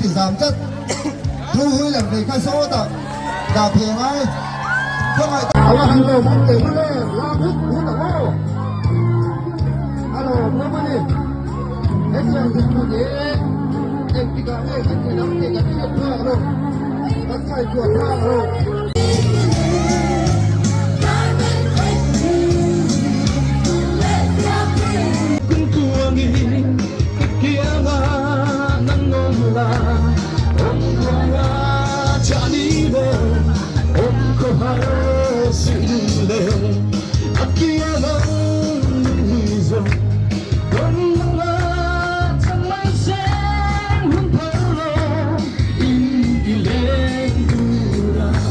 ti zam tlat. Two wheeler nei kha sawtah dah phei angai. Khawngaih tak. A va han lawm awm teh lul e, lam hut hut ang aw. A lawm awm a ni. Hetiang dinhmun hi engtikah nge kan nei ang tih kan hriat phak lo, kan ngaihtuah phak lo.